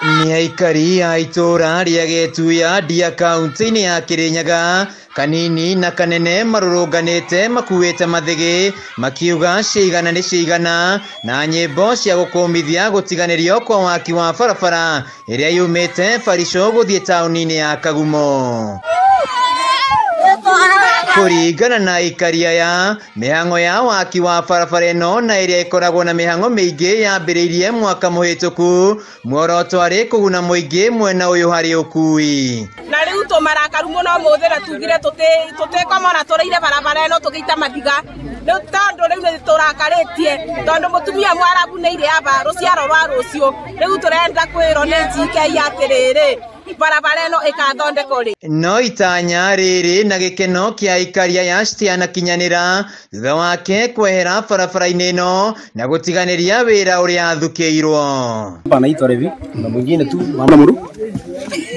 Nĩ aikari a itũũra rĩa Gĩtuya Ndia kaunti-inĩ ya Kĩrĩnyaga kanini na kanene marũrũnganĩte makuĩte mathĩgĩ makiuga cigana nĩ cigana na nyĩmbo cia gũkũmithia gũtiganĩrio kwa waki wa barabara ĩrĩa yumĩte Barisho gũthiĩ taũni-inĩ ya Kagumo. Kũringana na aikari aya, mĩhang'o ya waki wa barabara ĩno na ĩrĩa ĩkoragwo na mĩhang'o mĩingĩ yambĩrĩirie mwaka mũhĩtũku, muoroto arĩ kũguna mũingĩ mwena ũyũ harĩ ũkui. Na rĩu tũmarakaru mũno ũmũthĩ na tugire tũtĩkomora tũrĩire barabara ĩno tũgĩita mathiga rĩu tondũ rĩu nĩ tũrakarĩtie tondũ mũtumia mwarabu nĩ irĩ aba rũciaro rwa rũciũ rĩu tũrenda kwĩrwo nĩ GK atĩrĩrĩ barabara ĩno ĩkathondekwo rĩ. No itanya rĩrĩ na gĩkeno kĩa aikari aya citianakinyanĩra thutha wake kwehera barabara-inĩ ĩno na gũtiganĩria wĩra ũrĩa athukĩirwo. Anaitwa Levi na mwingine tu mama muru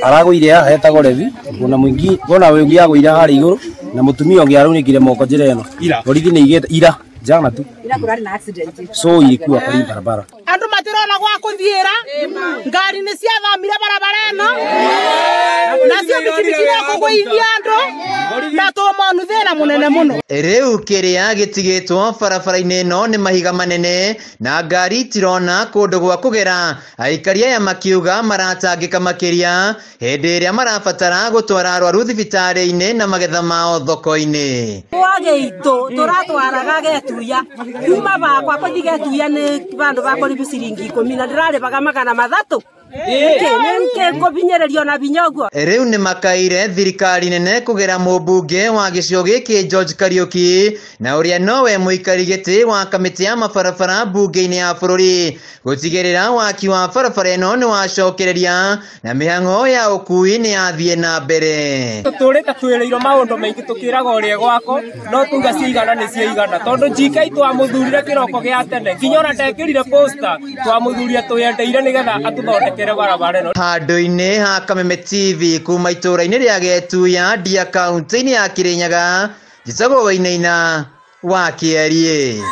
aragũire haha etagwo Levi na mwingi ona ũngĩ agũire harĩa igũrũ na mũtumia ũngĩ araunĩkire moko njĩra ĩno borithi nĩ igĩte ira jana tu ira kurari na accident so ilikuwa kwa hii barabara andu matirona gwa kuthiira ngari ni ciathamire barabara ĩno nacio bikibiki nĩ kũgũithia andũ na tũmonu thĩna mũnene mũno. Rĩu kĩrĩa gĩtigĩtwo barabara-inĩ ĩno nĩ mahiga manene na ngari itirona kũndũ gwa kũgera, aikari aya makiuga maratangĩka makĩria hĩndĩ ĩrĩa marabatara gũtwara arwaru thibitarĩ-inĩ na magetha mao thoko-inĩ. Kwa gĩitũ tũratwaraga Gĩtuya kuma bakwa kũthi Gĩtuya nĩ bandũ bakũrĩbi ciringi 10 na ndĩrarĩbaga 300. Rĩu nĩ makaire thirikari nene kũgera mũmbunge wa gĩcigo gĩkĩ George Kariuki na ũrĩa nowe mũikari gĩtĩ wa kamĩtĩ ya mabarabara mbunge-inĩ ya bũrũri gũtigĩrĩra waki wa barabara ĩno nĩ wacokereria na mĩhang'o ya ũkui nĩ yathiĩ na mbere. Tũtũrĩte twĩrĩirwo maũndũ maingĩ tũkĩragwo ũrĩa gwako no tuga cigana nĩ cigana tondũ GK twamũthurire kĩroko gĩa tene nginya ona ndekĩrire poster twamũthuria twĩendeire nĩgetha atũthondekere barabara ĩno. Handũ-inĩ ha Kameme TV kuma itũũra-inĩ rĩa Gĩtuya Ndia kaunti-inĩ ya Kĩrĩnyaga, njĩtagwo Wainaina wa Kĩeriĩ.